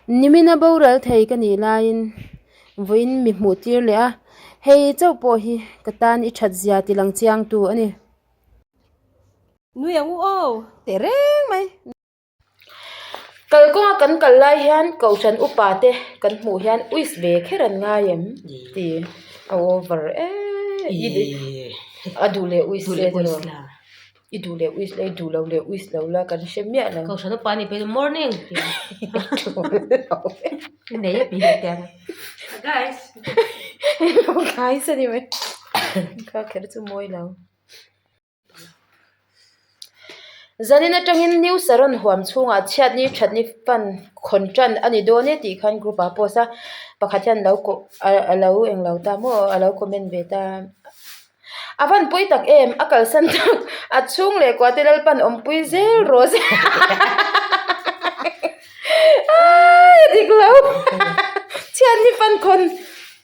Nimina boral thei ka nih laiin vawiin mi hmuh tir leh a, hei chauh pawh hi ka tan i that zia ti lang chiangtu a ni. Nui ang u aw! Teh reng mai. Kalkawnga kan kal lai hian kohhran upa te kan hmuh hian uis ve kher an ngai em ti a over eee a duh leh uis se tiraw i duh leh uis la i duh lo leh uis lo la kan hre miah lo. Kohhran upa nih pawhin morning tih a nei a pi leh teh ang guys guys a ni mai kha kher chu mawi lo. Zanin atangin New Saron huam chhungah chhiatni thatni fan khawn tan a ni dawn e tih khan group ah post a, pakhat hian lo koh a lo englo ta maw a lo comment ve ta a van pui tak em a kalsan tak a chhung leh kuah te Lalpan awmpui zel rawh se aii a dik lo chhiatni fan khawn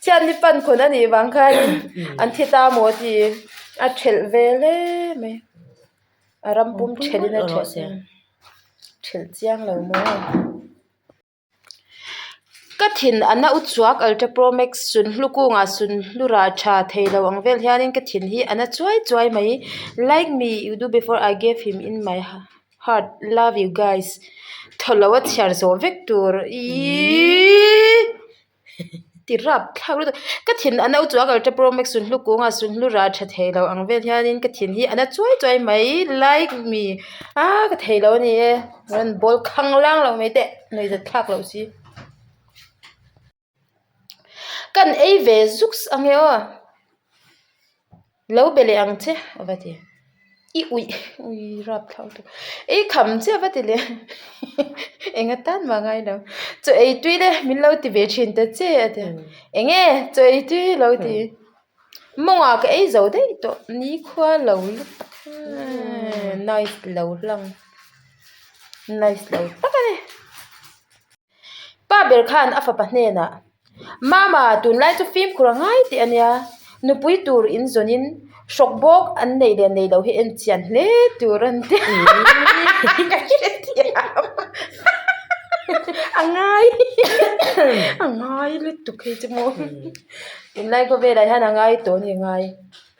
chhiatni fan khawn a nih vang khanin an thi ta maw tih. A thelh ve hle mai a ram pum thelh in a thelh thelh chiang lo maw ka thin a na u chuak ultra pro max sunhlu kungah sunhlu rah tha thei lo ang vel hianin ka thin hi a na chuai chuai mai like me you do before I gave him in my heart love you guys thaw lo a chhiar zawh vek tur iiii. Ti rap thlak lutuk ka thin a no chu a kal tep rawng mek sunhlu kung a sunhlu rah tha thei lo ang vel hianin ka thin hi a na chuai chuai mai like me ah ka thei lo a ni e rawn bawl khang lang lo mai teh nuihzat thlak loh si kan ei ve zuks ang e aw. Lo be leh ang che a va ti i uih ui rap thlak lutuk i kham che a va ti leh eng atan mah ngai lo chaw ei tui le min lo ti ve thin ta che a ti eng nge chaw ei tui lo ti mawngah ka ei zo daih tawh nikhua lo lutuk nice lo hlang nice lo tak a ni. Pa ber khan a fapa hnenah, Mama, tunlai chu fimkhur a ngai teh a nia, nupui tur in zawnin hrawk bawk an nei leh nei lo hi en chian hle tur a ni teh ka hrethiam a ngai a ngai lutuk hei chu maw tunlai khawvelah hian a ngai tawh a ni ngai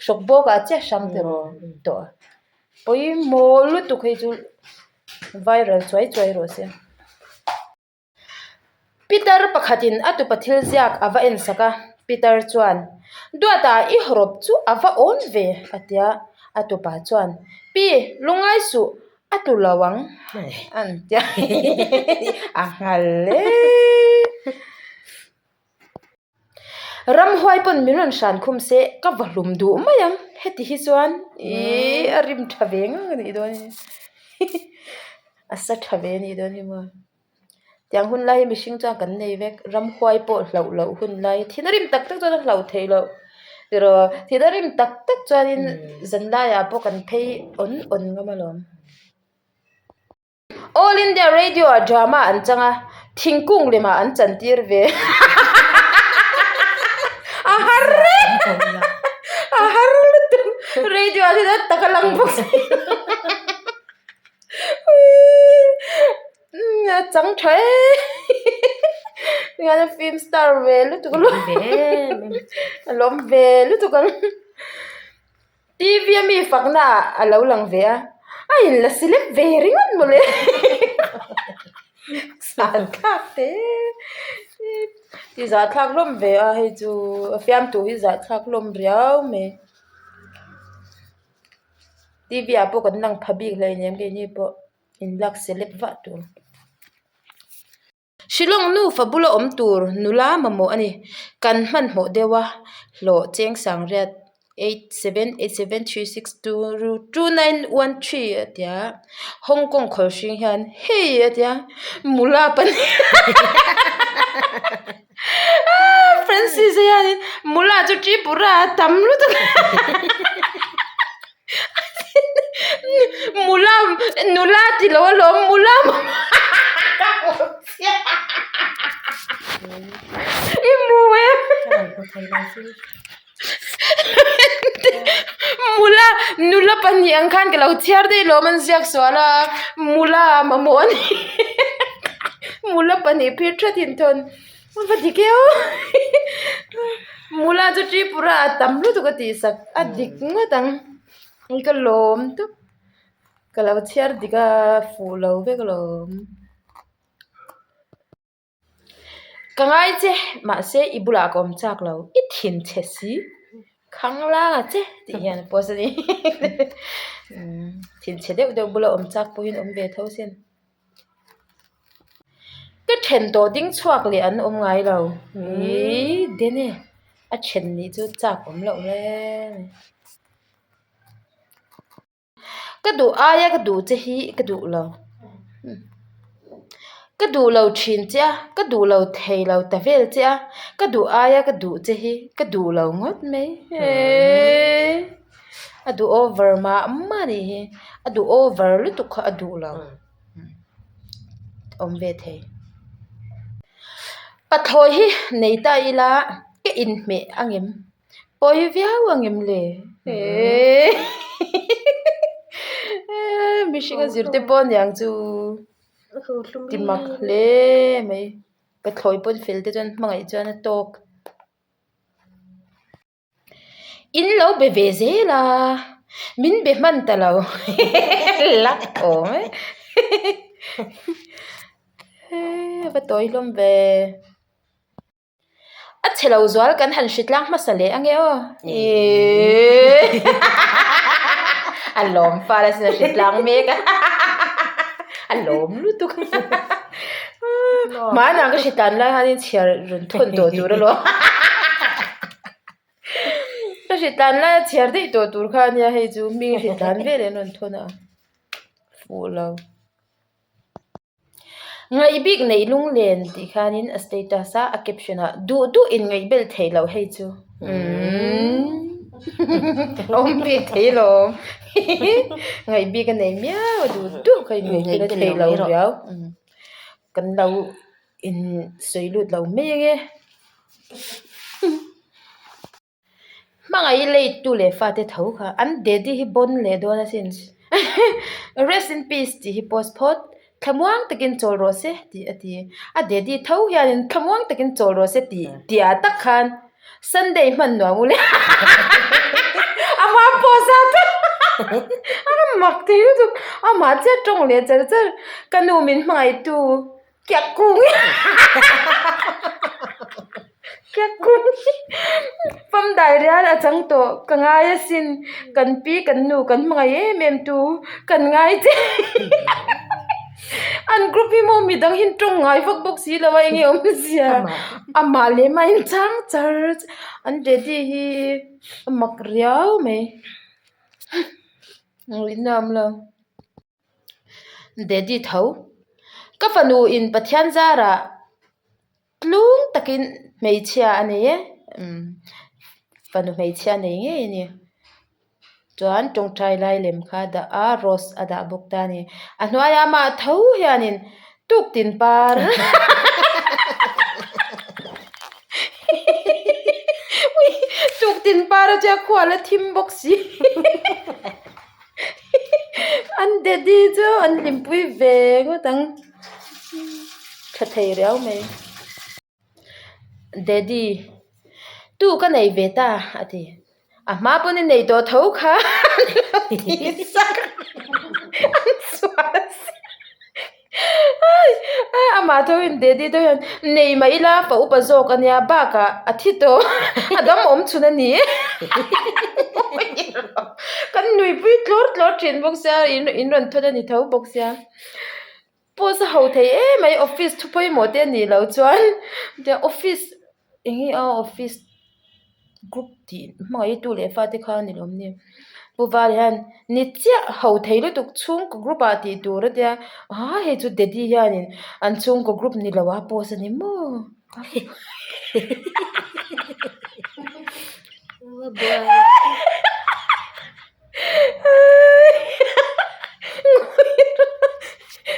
hrawk bawkah chiah hrang tiraw tawh pawimawh lutuk hei chu. Viral chuai chuai rawh se. Pitar pakhatin a tupa thil ziak a va en sak a, Pitar chuan, Duata i hawrawp chu a va awn ve, a ti a. A tupa chuan, Pi, lungngai suh, a tlu lo ang, an ti a. A nghal e. Ramhuai pawn min rawn hran khum se ka va hlum duh mai ang heti hi chuan ihh a rim tha ve ngang a nih dawn hi a sa tha ve a nih dawn hi maw tiang hun lai hi mihring chuan kan nei vek ramhuai pawh hlauh loh hun lai thin a rim tak tak chuan a hlauh theih loh tiraw thin a rim tak tak chuanin zanlaiah pawh kan phei awn awn ngam alawm. All India Radio ah drama an chang a, thingkung lemah an chantir ve. A har reng a har lutuk radio ah hian a tak a lang bawk si a chang tha em tikhian film star ve lutuk a lawm ve lutuk ang. TV a mi fakna ah a lo lang ve a, a in la select ve ringawt mawle zahthlak te ti zahthlak hlawm ve a hei chu a fiamtu hi zahthlak hlawm riau mai TV ah pawh kan lang pha bik hleinem keini pawh in lak select vah tur. Shillong nufa bula awm tur nula mamawh a ni. Kan hmanhmawh deuh a, hlawh cheng sangriat 87873622 2913 a ti a, Hong Kong khawlhring hian hei a ti a, mula pahnih Francis a hianin mula chu Tripura a tam lutuk Mula nula ti lo alawm mula i mu em mula nula pahnih ang khan ka lo chhiar daih lawm an ziak sual a mula mamawh a ni. Mula pahnih phir that in thawn va dik e aw Mula chu Tripura a tam lutuk a tih sak a dik ngawt ang ka lawm tawp ka lo chhiar dik a fuh lo vek alawm. Ka ngai che mahse i bulah ka awm chak lo i thin chhe si khang langa che tih hian a post a ni thin chhe deuh deuh bula awm chak pawhin awm ve tho sin. Ka then tawh ding chhuak leh an awm ngai lo ih den e a then nih chu chak awm loh hle mai. Ka duh aia ka duh che hi ka duh lo ka duh lo thin che a ka duh lo thei lo ta vel che a ka duh aia ka duh che hi ka duh lo ngawt mai eeii a duh over mah mah a nih hi a duh over lutuk kha a duh lo awm ve thei pathlawi hi nei ta ila ka inhmeh ang em. Pawi viau ang em le? Mihring a zir te pawh aniang chu ti mak hle mai. Pathlawi pawn fel te chuan hmangaih chuan a tawk. In lo be ve zel a, min be hman ta lo lak awm e. Va tawi hlawm ve. A chhe lo zual kan han hri tlang hmasa leh ange aw. A lawm fal asin a hri tlang mek a. A lawm lutuk. Hmanah ka hri tlan lai khanin chhiar rawn thawn tawh tur alawm. Ka hri tlan lai a chhiar daih tawh tur kha ania hei chu mi hri tlan veleh an rawn thawn a. Fuh lo. Ngaih bik neih lunglen tih khanin a status a a caption ah duh duh in ngaih bel theih loh hei chu umm awm ve thei alawm ngaih bik a nei miau a duh duh kha in ngaih bel a theih loh riau kan lo in sawi lut lo mai ange. Hmangaih lei tu leh fate tho kha an daddy hi bawn leh dawn asin rest in peace tih hi post phawt thlamuang takin chawl rawh se tih a ti a daddy tho hianin thlamuang takin chawl rawh se tih tihah tak khan sunday hman nuam ule ama post a a mak thei lutuk amah chiah tawng leh char char ka nu min hmangaih tu. Kiak kung Kiak kung Fam dai rial a chang tawh ka ngai asin kan pi kan nu kan hmangaih em em tu kan ngai che an group hi maw midang hi an tawng ngai vak bawk si lo a enge awmzia amah leh amah in chang char an daddy hi a mak riau mai ngawihna a awm lo. Daddy tho. Ka fanu in Pathian zarah tlung takin hmeichhia a nei e umm fanu hmeichhia a nei ngei a ni. Chuan tawngtai lai lem kha a dah a rose a dah bawk ta a ni. A hnuaiah amah tho hianin tuktin par tuktin par a tia khual a thim bawk si. An daddy chu an hlimpui ve ngawt ang tha thei riau mai daddy tu ka nei ve ta a ti a hma pawn i nei tawh tho kha an sual a si. Amah tho in daddy te hian nei mah ila fa upa zawk a nia bakah a thi tawh a dam awm chhun a ni kan nuipui tlawr tlawr thin bawk sia in rawn thawn a ni tho bawk sia post a ho thei em mai office thu pawimawh te a nih loh chuan office eng nge a office group tih hmangaih tu leh fate kha a ni lawm ni pu val hian ni chiah ho thei lutuk chhungkaw group ah tih tur a tia aa hei chu daddy hianin an chhungkaw group ni lo a post a ni maw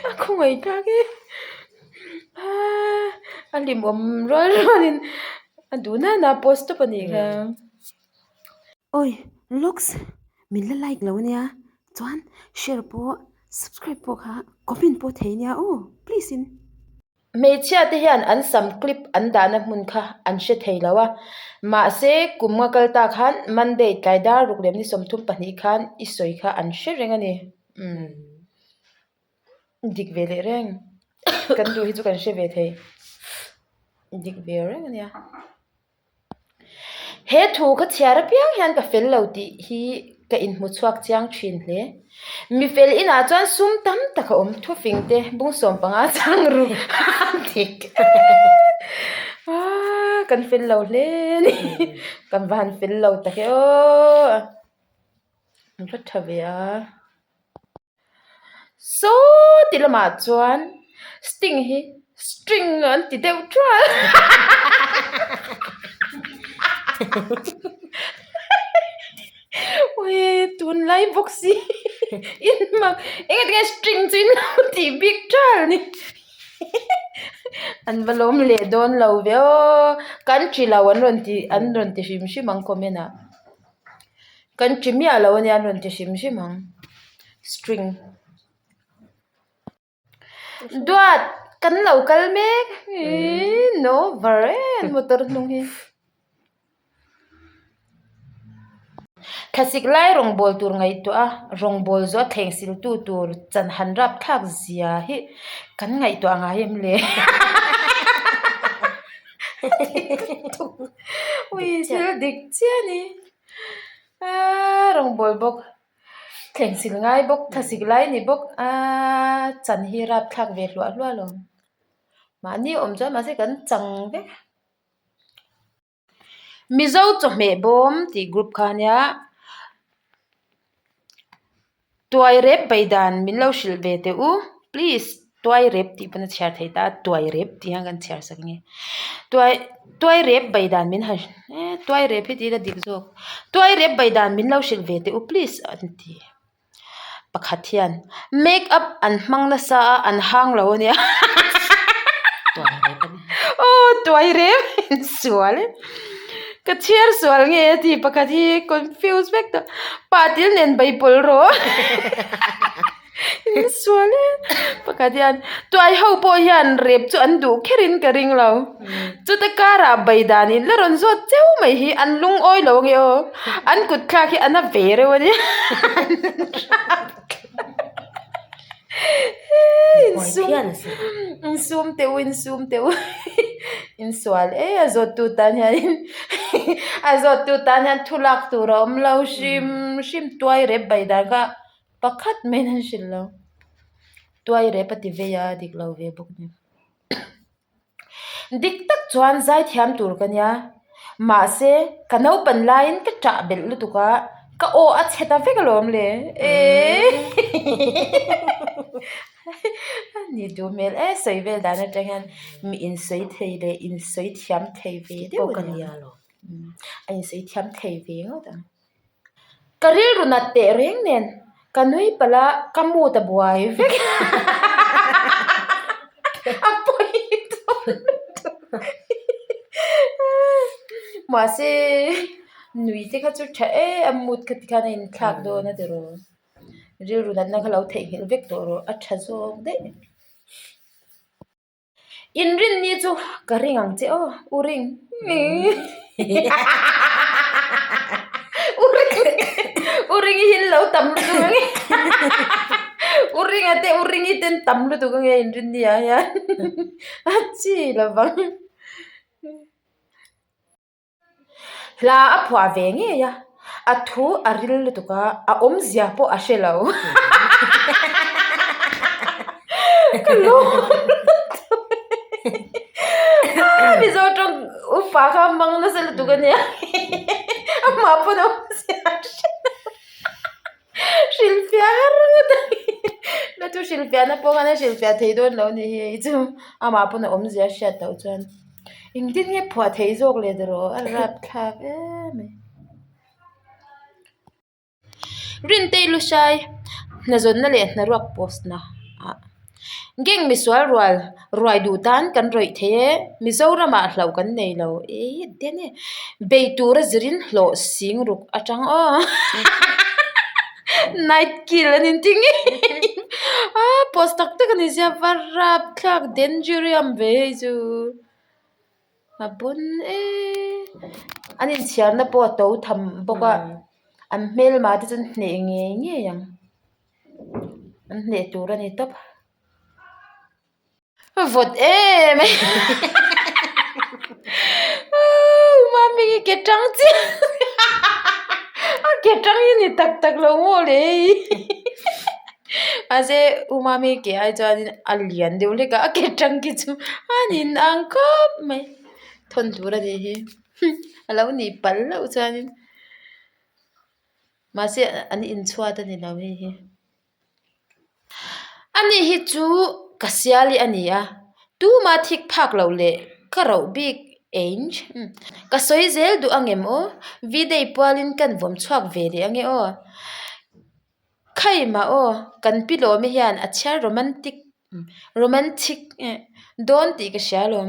a khawngaih thlak e a hlimawm rual rualin a duh nana post tawp a nih kha. Awi looks min la like lo ania chuan share pawh subscribe pawh kha comment pawh thei ania aw please in. Hmeichhia te hian an sam clip an dahna hmun kha an hre thei lo a, mahse kum nga kal ta khan Monday tlai dar ruk leh ni 32 khan i sawi kha an hre reng a ni. Umm dik ve leh reng kan duh hi chu kan hre ve thei dik ve reng a nia. He thu ka chhiar apiang hian ka fel lo tih hi ka inhmu chhuak chiang thin hle. Mi fel inah chuan sum tam tak a awm, thufing te bung 15 chang ru a dik aaa kan fel lo hle a ni, kan va han fel lo tak e aw, an va tha ve a. Saw ti lamah chuan sting hi string an ti deuh ṭual ui tunlai bawk si in mak eng enge string chu in lo tih bik ṭual a ni an va lawm leh dawn lo ve aw kan ṭi lo an rawn ti an rawn ti hrim hrim ang comment ah. Kan ṭi miah lo ania an rawn ti hrim hrim ang string duat kan lo kal mek ihh no var em motor hnung hi thlasik lai rawngbawl tur ngaihtuah a rawngbawl zawh a thleng sil tu tur chan han rap thlak zia hi kan ngaihtuah ngai em le. Ui thil dik chiah a ni aaa rawngbawl bawk thleng sil ngai bawk thlasik lai ni bawk aaa chan hi rapthlak ve hluah hluah lo mahni awm chuan mahse kan chang vek Mizo chawhmeh bawm tih group kha ania tuai rep bai dan min lo hrilh ve teh u please tuai rep tih pawn a chhiar theih ta a tuai rep tih hian kan chhiar sak ange tuai tuai rep bai dan min han eh tuai rep hi ti ila dik zawk tuai rep bai dan min lo hrilh ve teh u please an ti. Pakhat hian make up an hmang nasa a an hang lo ania aw tuai reng in sual e ka chhiar sual nge a ti pakhat hi confuse vek tawh patil nen bai pawlh rawh in sual e pakhat hian tuai ho pawh hian rep chu an duh kher in ka ring lo chuta karah bai dan in la rawn zawt cheu mai hi an lungawi lo ange aw. An kut thlak hi a na ve reuh a nia insum insum teh u insum teh u insual e a zawt tu tan hianin a zawt tu tan hian thu lak tur a awm lo hrim hrim tuai rep bai dan kha pakhat maiin an hrilh lo tuai rep a ti vei a dik lo ve bawk nen. Dik tak chuan zaithiam tur ka nia, mahse ka naupan laiin ka ṭah belh lutuk a, ka aw a chhe ta vek alawm le eee ni duh hmel e sawi vel dan atang hian mi insawi thei leh insawi thiam thei ve deuh a ni ang a insawi thiam thei ve ngawt ang. Ka rilru nat teh reng nen ka nui palh a ka mood a buai vek a pawi dawn lutuk mahse nui te kha chu tha em a mood kha tikhan a inthlak dawn a tiraw rilru natna kha lo theihnghilh vek tawh rawh a tha zawk daih. Inrinni chu ka ring ang che aw, u ring. U ring, u ring hi lo tam lutuk ang e. U ringa te u ringi ten tam lutuk ang e inrinni ah hian. A chi lovang. Hla a phuah ve ngei a, a thu a ril lutuk a, a awmzia pawh a hre lo. Ka lawm lutuk a, Mizo tawng upa kha a hmang nasa lutuk a nia, amah pawn a awmzia a hre lo. Hrilhfiah har ngawt a ni, la chu hrilhfiahna pawh khan a hrilhfiah thei dawn lo a ni hi hei chu amah pawn a awmzia a hriat loh chuan engtin nge phuah theih zawk leh rawh a rapthlak em mai. Rintei Lushai hnazawnna leh hnaruak post na ah Gang misual rual ruai duh tan kan rawih thei e, Mizoramah hlauh kan nei lo e den e, bei tura zirin hlawh sing ruk atang aw night kill an inti ngei. A post tak tak a ni sia va rapthlak dangerium ve hei chu a bon e an inchhiarna pawh a to tham bawk a an hmelma te chu an hneh ngei ngei ang an hneh tur a ni tawp. Vawt em e Aww mami hi ke tang chiah a ke tang hi ni tak tak lo maw le hei mahse u mami ke ai chuanin a lian deuh hlek a a ke tang khi chu a nin ang khawp mai thawn tur a nih hi a lo nih palh hlauh chuanin mahse an inchhuat a ni lo hei hi. Ani hi chu ka siali a ni a, tuma thik phak loh leh ka roh bik eng ka sawi zel duh ang em aw, V-day pualin kan vawm chhuak ve leh ange aw. Khaimah aw, kan pi lawmi hian a chhiar romantic Romantic dawn tih ka hria alawm.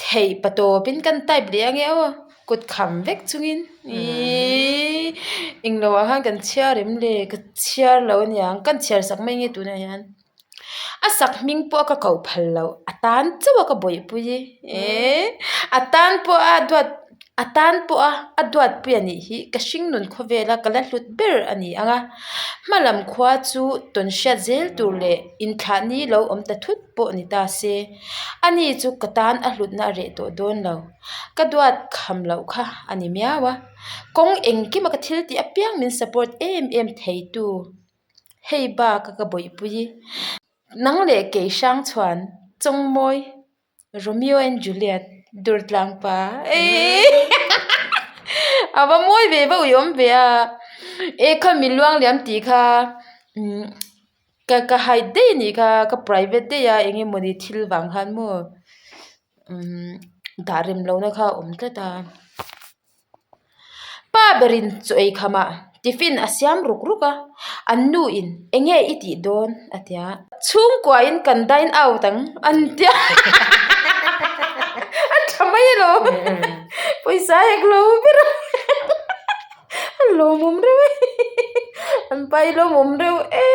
Theih pa tawpin kan type leh ange aw, kut kham vek chungin iiii englo ah khan kan chhiar em le ka chhiar lo aniang kan chhiar sak mai nge tunah hian a sak hming pawh ka koh phal loh a tan chauh a ka bawihpui eee a tan pawh a duat a tan pawh a a duatpui a nih hi ka hringnun khawvela ka la hlut ber a ni ang a hma lam khua chu tawn hriat zel tur leh inthlah ni lo awm ta thut pawh ni ta se ani chu ka tan a hlutna a reh tawh dawn lo ka duat kham loh kha a ni miau a kawng engkima ka thil tih apiang min support em em thei tu hei bak a ka bawihpui nang leh kei hrang chhuan chawngmawi. Romeo and Juliet Durtlang pa a va mawi ve va ui awm ve a e kha mi luang liam tih kha umm ka ka hide daih a nih kha ka private daih a eng emawni thil vang khan maw umm dah rem lohna kha a awm tlat a. Pa berin chaw ei khamah tiffin a siam ruk ruk a, an nu in enge i tih dawn a ti a, chhungkuain kan dine out ang an ti a, a tha mai alawm pawisa hek lo ber a, a lawmawm reuh e, an pa hi lawmawm reuh e,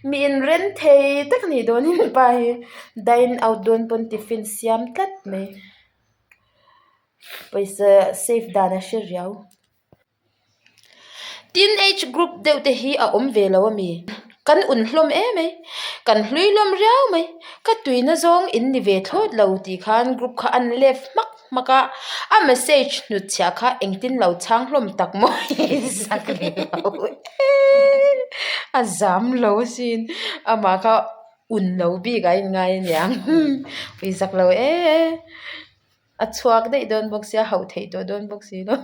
mi inren thei tak a nih dawn in pa hi dine out dawn pawn tiffin siam tlat mai. Pawisa save dan a hre riau. Tin age group deuh te hi a awm ve lo a mi? Kan un hlawm em mai, kan hlui hlawm riau mai, ka tuina zawng in ni ve thlawt lo tih khan group kha an left hmak hmak a, a message hnut chhiah kha engtin lo chhang hlawm tak maw zak lo e a zam lo asin amah kha un lo bik ah a inngai aniang pawisa zak lo e. A chhuak daih dawn bawk sia hauh theih tawh dawn bawk si lo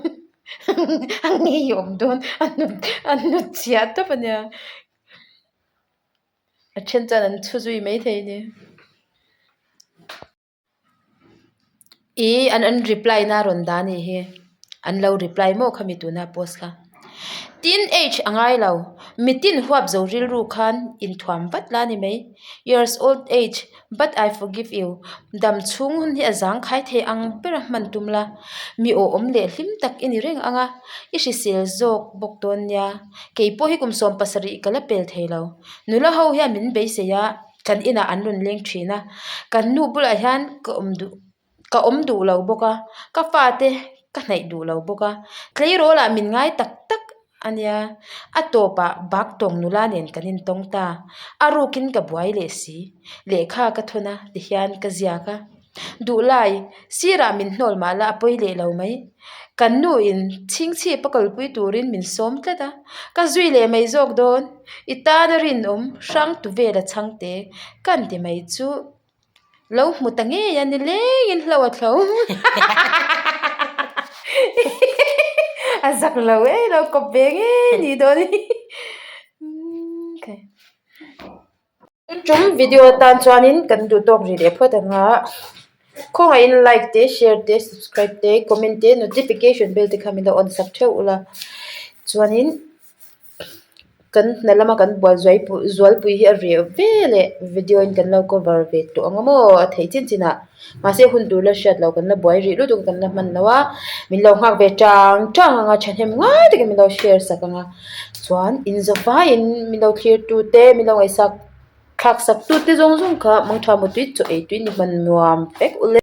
a ngei awm dawn a hnut a hnut chhiah tawp a nia a then chuan an chhu zui mai thei a ni ih an an reply na rawn dah a nih hi an lo reply maw khami tuna post kha tin age a ngai lo mitin huap zo rilru khan inthuam vat la a ni mai years old age. But I forgive you, dam chhung hun hi a zang khai thei ang ber a hman tum la, mi awhawm leh hlim tak i ni reng ang a, i hrisel zawk bawk dawn nia. Kei pawh hi kum 17 ka la pel thei lo. Nula ho hian min beisei a, kan inah an rawn leng thin a, kan nu bulah hian ka awm duh ka awm duh lo bawk a, ka fate ka hnaih duh lo bawk a, tleirawl ah min ngai tak tak a nia, a tawpah bak tawng nula nen kan intawng ta, a rukin ka buai leh si, lehkha ka thawn a tihian ka ziak a, duhlai sirah min hnawl mah la a pawi leh lo mai, kan nu in chhingchhip a kalpui turin min sawm tlat a, ka zui leh mai zawk dawn, i tana rinawm hrang tu vela chhangte kan ti mai chu. Lo hmu ta ngei a ni lengin hlo a thlo a zak lo e lo kawp ve ngei ni dawn hi tum video atan chuanin kan duh tawk rih leh phawt ang a khawngaihin like te share te subscribe te comment te notification bell te kha min lo on sak theuh ula chuanin. Kan hna lama kan bual zuai zualpui hi a reh ve leh video in kan lo cover ve tawh ang a maw a theih chin chin ah mahse hun tur la hriat loh kan la buai rih lutuk a kan la hman lo a min lo nghak ve tang tang ang a thahnem ngai takin min lo share sak ang a chuan in zavaiin min lo thlir tu te min lo ngaihsak thlak sak tu te zawng zawng kha mangtha mutui chaw ei tui ni hman nuam vek ule.